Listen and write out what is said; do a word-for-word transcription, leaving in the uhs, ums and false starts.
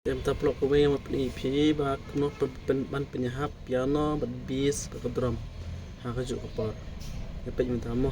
Em, ta paralok, kawei nga pyni ïa phi ba kumno pyn, pyn, ban pynïahap piano bad bass bad ka drum ha kajuh ka por. Ïa peit mynta mo.